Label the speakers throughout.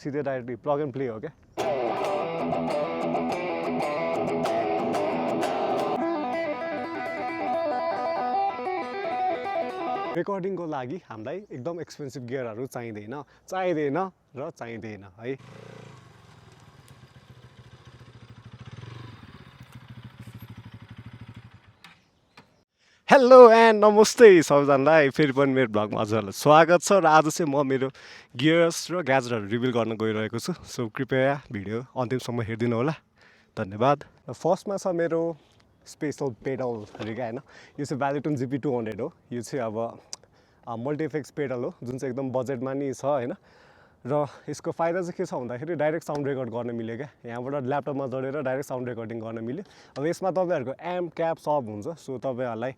Speaker 1: सिधै directly plug and play हो क्या। रेकर्डिङको लागि हामीलाई एकदम एक्सपेन्सिभ गियरहरू चाहिँदैन र चाहिँदैन है। हेलो एन्ड नमस्ते सबैजनालाई, फेरि पनि मेरो भ्लगमा हजुरहरूलाई स्वागत छ। र आज चाहिँ म मेरो गियर्स र ग्याजेटहरू रिभिल गर्न गइरहेको छु। सो कृपया भिडियो अन्तिमसम्म हेरिदिनु होला, धन्यवाद। फर्स्टमा छ मेरो स्पेसल पेडल क्या होइन। यो चाहिँ भ्यालिटोन GP200 हो। यो चाहिँ अब मल्टी इफेक्ट्स पेडल हो, जुन चाहिँ एकदम बजेटमा नि छ होइन। र यसको फाइदा चाहिँ के छ भन्दाखेरि डाइरेक्ट साउन्ड रेकर्ड गर्न मिल्यो क्या। यहाँबाट ल्यापटपमा जोडेर डाइरेक्ट साउन्ड रेकर्डिङ गर्न मिल्यो। अब यसमा तपाईँहरूको एम्प क्याप सब हुन्छ। सो तपाईँहरूलाई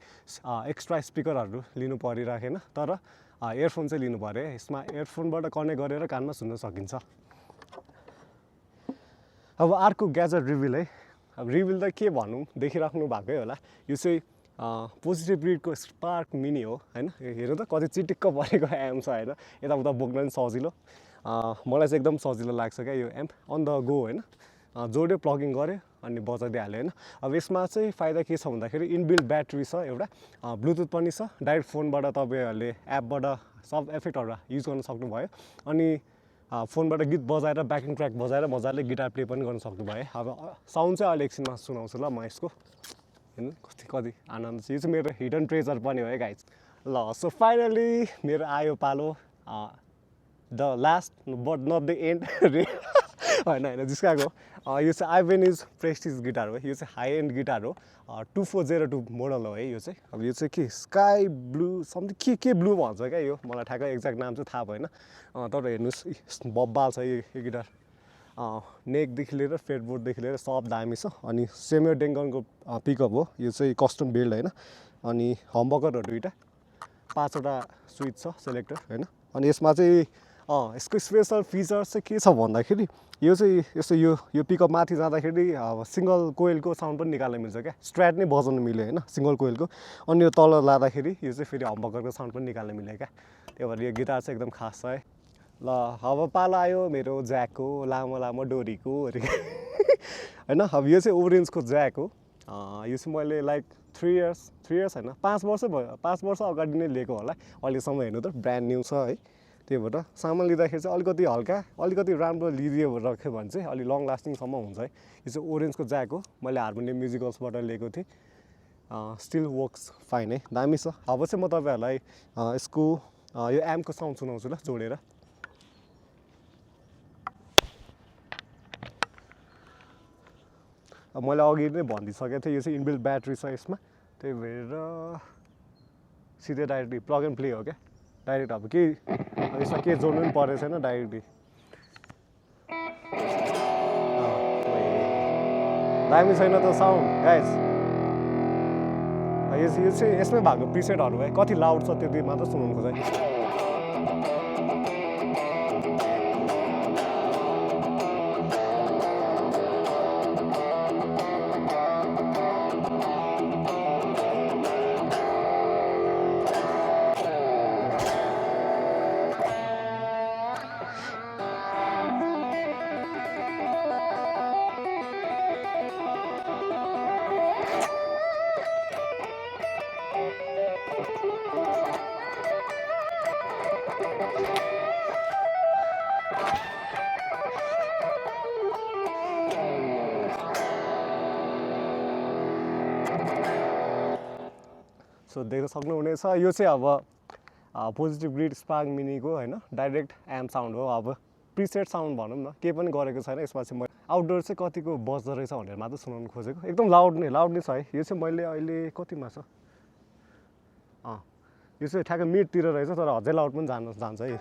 Speaker 1: एक्स्ट्रा स्पिकरहरू लिनु परिराखेन, तर इयरफोन चाहिँ लिनु पऱ्यो। यसमा इयरफोनबाट कनेक्ट गरेर कानमा सुन्न सकिन्छ। अब अर्को ग्याजेट रिभिल है। अब रिभिल त के भनौँ, देखिराख्नु भएकै होला। यो चाहिँ पोजिटिभ ब्रिडको स्पार्क मिनी हो होइन। हेर्नु त कति चिटिक्क परेको एम्प छ होइन। यताउता बोक्न पनि सजिलो। मलाई चाहिँ एकदम सजिलो लाग्छ क्या यो एम्प। अन द गो होइन, जोड्यो प्लगिङ गऱ्यो अनि बजाइदिइहाल्यो होइन। अब यसमा चाहिँ फाइदा के छ भन्दाखेरि इनबिल्ट ब्याट्री छ एउटा, ब्लुटुथ पनि छ। डाइरेक्ट फोनबाट तपाईँहरूले एपबाट सब इफेक्टहरू युज गर्न सक्नुभयो। अनि फोनबाट गीत बजाएर ब्याकिङ ट्र्याक बजाएर मजाले गिटार प्ले पनि गर्न सक्नुभयो। अब साउन्ड चाहिँ अहिले एकछिनमा सुनाउँछु ल म यसको। हेर्नु कति आनन्द छ। यो चाहिँ मेरो हिडन ट्रेजर पनि हो है गाइज। ल सो फाइनली मेरो आयो पालो, the last but not the end होइन जिस्काको। यो चाहिँ आइभेनिज प्रेस्टिज गिटार हो। यो चाहिँ हाई एन्ड गिटार हो, 2402 मोडल हो है यो चाहिँ। अब यो चाहिँ के स्काई ब्लू समथिङ के ब्लू भन्छ क्या यो, मलाई ठ्याक्कै एक्ज्याक्ट नाम चाहिँ थाहा भएन। तर हेर्नुहोस् बब्बाल छ यो गिटार। नेकदेखि लिएर फेडबोर्डदेखि लिएर सब दामी छ। अनि सेमियो डेङ्गनको पिकअप हो यो चाहिँ, कस्टम बिल्ड होइन। अनि हम्बकरहरू दुइटा, 5वटा स्विच छ सेलेक्टर होइन। अनि यसमा चाहिँ यसको स्पेसल फिचर चाहिँ के छ भन्दाखेरि यो चाहिँ यस्तो यो पिकअप माथि जाँदाखेरि सिङ्गल कोइलको साउन्ड पनि निकाल्न मिल्छ क्या। स्ट्र्याट नै बजाउनु मिल्यो होइन सिङ्गल कोइलको। अनि यो तल लाँदाखेरि यो चाहिँ फेरि हम्बकरको साउन्ड पनि निकाल्न मिल्यो क्या। त्यही भएर यो गिटार चाहिँ एकदम खास छ है। ल अब पालो आयो मेरो ज्याकको, लामो लामो डोरीको होइन। अब यो चाहिँ ओरेन्जको ज्याक हो। यो चाहिँ मैले लाइक 3 इयर्स होइन 5 वर्ष भयो, 5 वर्ष अगाडि नै लिएको होला। अहिलेसम्म हेर्नु त ब्रान्ड न्यू छ है। त्यही भएर सामान लिँदाखेरि चाहिँ अलिकति हल्का अलिकति राम्रो लिदियो राख्यो भने चाहिँ अलिक लङ लास्टिङसम्म हुन्छ है। यो चाहिँ ओरेन्जको ज्याक हो, मैले हार्मोनियम म्युजिकल्सबाट लिएको थिएँ। स्टिल वर्क्स फाइन है, दामी छ। अब चाहिँ म तपाईँहरूलाई यसको यो एम्पको साउन्ड सुनाउँछु ल जोडेर। अब मैले अघि नै भनिदिइसकेको थिएँ, यो चाहिँ इनबिल्ट ब्याट्री छ यसमा। त्यही भएर सिधै डाइरेक्टली प्लग एन्ड प्ले हो क्या। डाइरेक्ट अब यसमा के जोड्नु पनि परेको छैन, डाइरेक्टली दामी छैन त साउन्ड गाइज। यो चाहिँ यसमै भएको प्रिसेटहरू है, कति लाउड छ त्यति मात्र सुनाउनु खोजेँ। सो देख्न सक्नुहुनेछ यो चाहिँ अब पोजिटिभ ब्रिड स्पार्क मिनीको होइन डाइरेक्ट एम्प साउन्ड हो। अब प्रिसेट साउन्ड भनौँ न, केही पनि गरेको छैन यसमा चाहिँ। म आउटडोर चाहिँ कतिको बज्दो रहेछ भनेर मात्र सुनाउनु खोजेको। एकदम लाउड नै छ है। यो चाहिँ मैले अहिले कतिमा छ, यो चाहिँ ठ्याक्कै मिडतिर रहेछ, तर अझै लाउड पनि जान्छ है।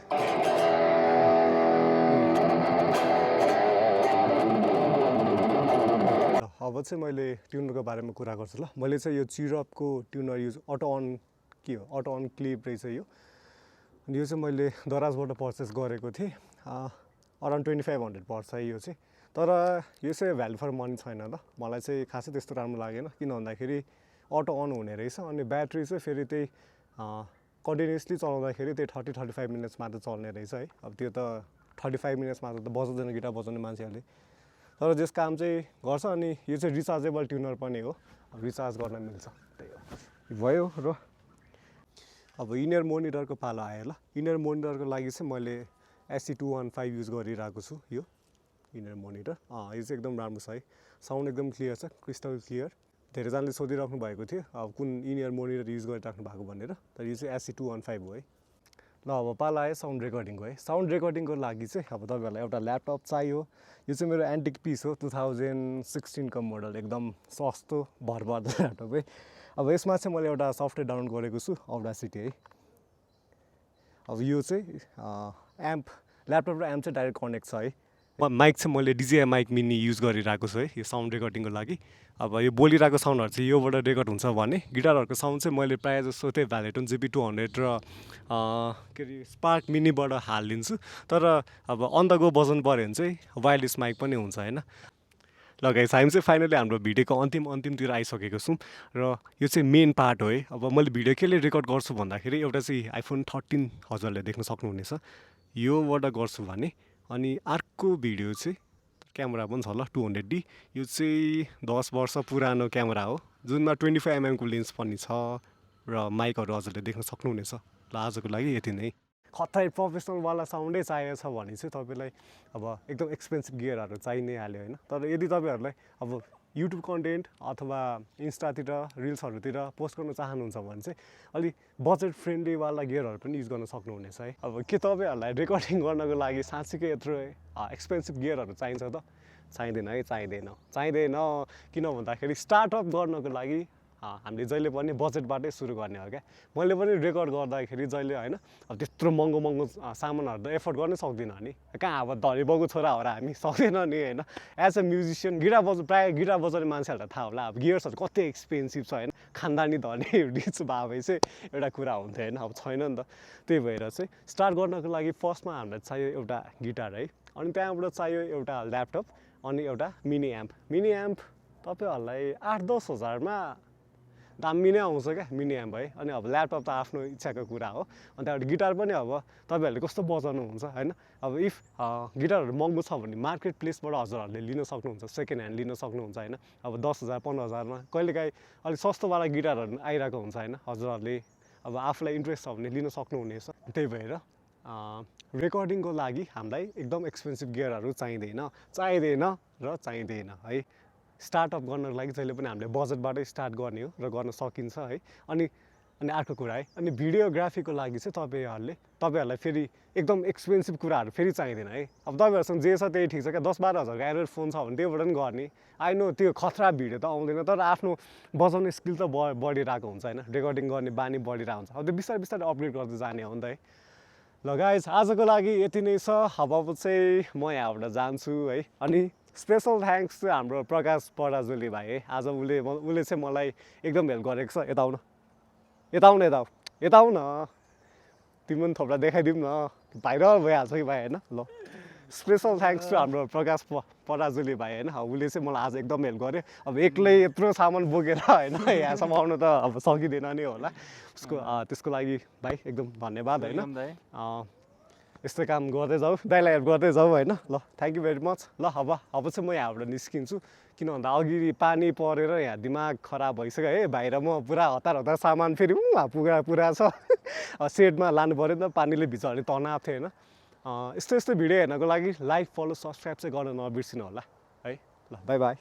Speaker 1: अब चाहिँ मैले ट्युनरको बारेमा कुरा गर्छु ल। मैले चाहिँ यो चिरपको tuner use auto on clip रहेछ यो। अनि यो चाहिँ मैले दराजबाट पर्चेस गरेको थिएँ। अराउन्ड 2500 पर्छ है यो चाहिँ। तर यो चाहिँ भ्यालु फर मनी छैन ल। मलाई चाहिँ खासै त्यस्तो राम्रो लागेन, किन भन्दाखेरि अटो अन हुने रहेछ। अनि ब्याट्री चाहिँ फेरि त्यही कन्टिन्युसली चलाउँदाखेरि त्यही 30-35 मिनट्स मात्र चल्ने रहेछ है। अब त्यो त 35 मिनट्समा त बजाउँदैन गिटार बजाउने मान्छेहरूले, तर जस काम चाहिँ गर्छ। अनि यो चाहिँ रिचार्जेबल ट्युनर पनि हो, रिचार्ज गर्न मिल्छ, त्यही हो भयो। र अब इनर मोनिटरको पालो आयो ल। इनर मोनिटरको लागि चाहिँ मैले SC215 युज गरिरहेको छु। यो इनर मोनिटर यो चाहिँ एकदम राम्रो छ है, साउन्ड एकदम क्लियर छ, क्रिस्टल क्लियर। धेरैजनाले सोधिराख्नु भएको थियो अब कुन इनर मोनिटर युज गरिराख्नु भएको भनेर, तर यो चाहिँ SC215 हो है। ल अब पालो आयो साउन्ड रेकर्डिङको है। साउन्ड रेकर्डिङको लागि चाहिँ अब तपाईँहरूलाई एउटा ल्यापटप चाहियो। यो चाहिँ मेरो एन्टिक पिस हो, 2016 को मोडल, एकदम सस्तो भरपर्दो ल्यापटप है। अब यसमा चाहिँ मैले एउटा सफ्टवेयर डाउनलोड गरेको छु, अडासिटी है। अब यो चाहिँ एम्प, ल्यापटप र एम्प चाहिँ डाइरेक्ट कनेक्ट छ है। माइक चाहिँ मैले DJI माइक मिनी युज गरिरहेको छु है, यो साउन्ड रेकर्डिङको लागि। अब यो बोलिरहेको साउन्डहरू चाहिँ योबाट रेकर्ड हुन्छ भने गिटारहरूको साउन्ड चाहिँ मैले प्रायः जस्तो त्यही भ्यालेटोन GP200 र के अरे स्पार्क मिनीबाट हालिदिन्छु। तर अब अन द गो बजाउनु पऱ्यो भने चाहिँ वायरलेस माइक पनि हुन्छ होइन। ल गाइस, हामी चाहिँ फाइनली हाम्रो भिडियोको अन्तिमतिर आइसकेको छौँ र यो चाहिँ मेन पार्ट हो है। अब मैले भिडियो केले रेकर्ड गर्छु भन्दाखेरि एउटा चाहिँ iPhone 13 हजुरले देख्न सक्नुहुनेछ, योबाट गर्छु भने। अनि अर्को भिडियो चाहिँ क्यामेरा पनि छ ल, 200D, यो चाहिँ 10 वर्ष पुरानो क्यामेरा हो, जुनमा 25mm को लेन्स पनि छ र माइकहरू हजुरले देख्न सक्नुहुनेछ। ल आजको लागि यति नै। खतरै प्रोफेसनलवाला साउन्डै चाहिएको छ भने चाहिँ तपाईँलाई अब एकदम एक्सपेन्सिभ गियरहरू चाहिइ नै हाल्यो होइन। तर यदि तपाईँहरूलाई अब युट्युब कन्टेन्ट अथवा इन्स्टातिर रिल्सहरूतिर पोस्ट गर्न चाहनुहुन्छ भने चाहिँ अलिक बजेट फ्रेन्डलीवाला गियरहरू पनि युज गर्न सक्नुहुनेछ है। अब के तपाईँहरूलाई रेकर्डिङ गर्नको लागि साँच्चीकै यत्रो एक्सपेन्सिभ गियरहरू चाहिन्छ त? चाहिँदैन है, चाहिँदैन। किन भन्दाखेरि स्टार्टअप गर्नको लागि हामीले जहिले पनि बजेटबाटै सुरु गर्ने हो क्या। मैले पनि रेकर्ड गर्दाखेरि जहिले होइन अब त्यत्रो महँगो सामानहरू त एफोर्ड गर्नै सक्दिनँ नि, कहाँ अब धनी बाउको छोरा हो र हामी, सक्दैन नि होइन। एज अ म्युजिसियन प्रायः गिटार बजाउने मान्छेहरूलाई थाहा होला अब गियर्सहरू कति एक्सपेन्सिभ छ होइन। खानदानी धनी रिच भए भए चाहिँ एउटा कुरा हुन्थ्यो होइन, अब छैन नि त। त्यही भएर चाहिँ स्टार्ट गर्नको लागि फर्स्टमा हामीलाई चाहियो एउटा गिटार है, अनि त्यहाँबाट चाहियो एउटा ल्यापटप, अनि एउटा मिनी एम्प तपाईँहरूलाई 8-10 हजारमा दामी नै आउँछ क्या मिनी एम्प है। अनि अब ल्यापटप त आफ्नो इच्छाको कुरा हो। अनि त्यहाँबाट गिटार पनि अब तपाईँहरूले कस्तो बजाउनुहुन्छ होइन। अब इफ गिटारहरू महँगो छ भने मार्केट प्लेसबाट हजुरहरूले लिन सक्नुहुन्छ, सेकेन्ड ह्यान्ड लिन सक्नुहुन्छ होइन। अब 10,000-15,000मा कहिलेकाहीँ अलिक सस्तोवाला गिटारहरू आइरहेको हुन्छ होइन, हजुरहरूले अब आफूलाई इन्ट्रेस्ट छ भने लिन सक्नुहुनेछ। त्यही भएर रेकर्डिङको लागि हामीलाई एकदम एक्सपेन्सिभ गियरहरू चाहिँदैन है। स्टार्टअप गर्नको लागि जहिले पनि हामीले बजेटबाटै स्टार्ट गर्ने हो र गर्न सकिन्छ है। अनि अर्को कुरा है, अनि भिडियोग्राफीको लागि चाहिँ तपाईँहरूलाई फेरि एकदम एक्सपेन्सिभ कुराहरू फेरि चाहिँदैन है। अब तपाईँहरूसँग जे छ त्यही ठिक छ क्या, 10-12 हजारको एन्ड्रोइड फोन छ भने त्योबाट पनि गर्ने। आई नो त्यो खतरा भिडियो त आउँदैन, तर आफ्नो बजाउने स्किल त बढिरहेको हुन्छ होइन, रेकर्डिङ गर्ने बानी बढिरहेको हुन्छ। अब त्यो बिस्तारै अपग्रेड गर्दै जाने हो नि त है। ल गाइज, आजको लागि यति नै छ। अब चाहिँ म यहाँबाट जान्छु है। अनि स्पेसल थ्याङ्क्स चाहिँ हाम्रो प्रकाश पराजुली भाइ है। आज उसले चाहिँ मलाई एकदम हेल्प गरेको छ। यता आउ न, तिमी पनि थोप्रा देखाइदिउँ न, भाइरल भइहाल्छ कि भाइ होइन। ल स्पेसल थ्याङ्क्स टु हाम्रो प्रकाश पराजुली भाइ होइन, उसले चाहिँ मलाई आज एकदम हेल्प गर्यो। अब एक्लै यत्रो सामान बोकेर होइन यहाँसम्म आउनु त अब सकिँदैन नि होला, त्यसको लागि भाइ एकदम धन्यवाद होइन। यस्तै काम गर्दै जाऊ, दाइलाई हेल्प गर्दै जाऊ होइन। ल थ्याङ्क यू भेरी मच। ल अब चाहिँ म यहाँबाट निस्किन्छु, किन भन्दा अघि पानी परेर यहाँ दिमाग खराब भइसक्यो है। बाहिर म पुरा हतार सामान फेरि पुरा छ सेडमा लानु पऱ्यो नि त, पानीले भिजाउने तनाव थियो होइन। यस्तो भिडियो हेर्नको लागि लाइक, फलो, सब्सक्राइब चाहिँ गर्न नबिर्सिनु होला है। ल बाई बाई।